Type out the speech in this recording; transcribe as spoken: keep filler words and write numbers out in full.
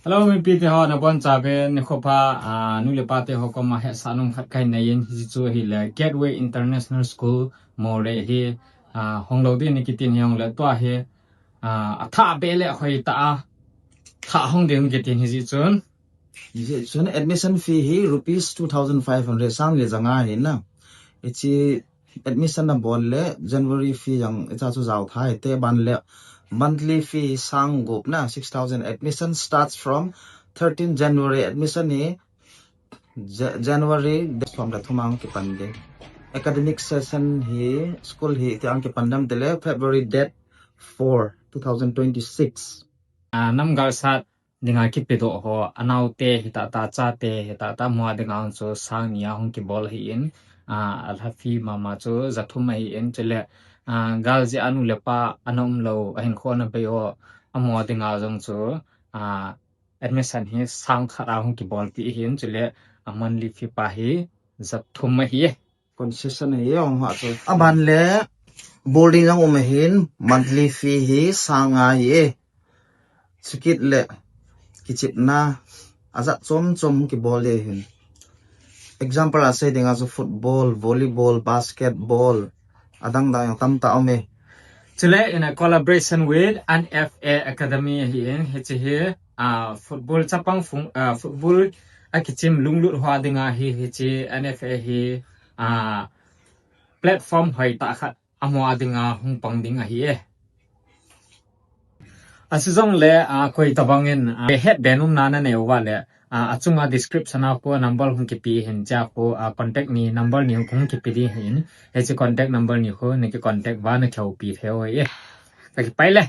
Hello, mipi te ho, nabonchauvin nikho pha. Ah, nu le pa te ho koma hetsah nom khat kahin nei in, hichu ahile Gateway International School Moreh hi, ah, hong lou ding nakitin hijongle tua hi, ah, athah beh le hoitah a thah hong ding kitin hijeh chun. Hijeh chun admission fee hi rupees two thousand five hundred, sang li janga hi na. Hiche admission nabol le January fee jong hiche chu jao thei te, aban le monthly fee sang gup na, six thousand. Admission starts from thirteen January. Admission hi Ja-, January date som le thum a hung kipan ding. Academic session hi, school hi, tia hung kipan dem tile February date four, two thousand twenty-six. Ah, namgal sat dinga kipedoh ho, anaote hitah tah, chate hitah tah, amaho dinga chu sang ni a hung kibol ahin, ah, alha fee mama chu ja thum ahin, chule, ah, gal jeh a nu le pa ana umlou, ahinkho ana bei ho, amaho dinga jong chu, ah, admission hi sang khat a hung kibolpi ahin, chule a monthly fee pa hi ja thum ahi. Concession ahi, ahung ha chu. Aban le boarding jong um ahin, monthly fee hi sang nga ahi. Chukit le kichepna ajat chom chom hung kibol ding ahin. Example a sei dinga chu football, volleyball, basketball, adang dang jong tamtah um e. Chule in a collaboration with N F A Academy ahin, hiche hi, ah, football chapang phung, ah, football a kichem lunglut ho dinga hi, hiche N F A hi, ah, platform hoitah khat amaho dinga hung pang ding ahi e. Achujongle, ah, koi tabang in, ah, hetbe nom na nanei uva le, ah, achunga description a khu number hung kipe ahin, chua khu, ah, contact ni number ni hung kipe ding ahin, hiche contact number ni khu naki contact uva nakihoupi thei u ahi e. Kakipai le.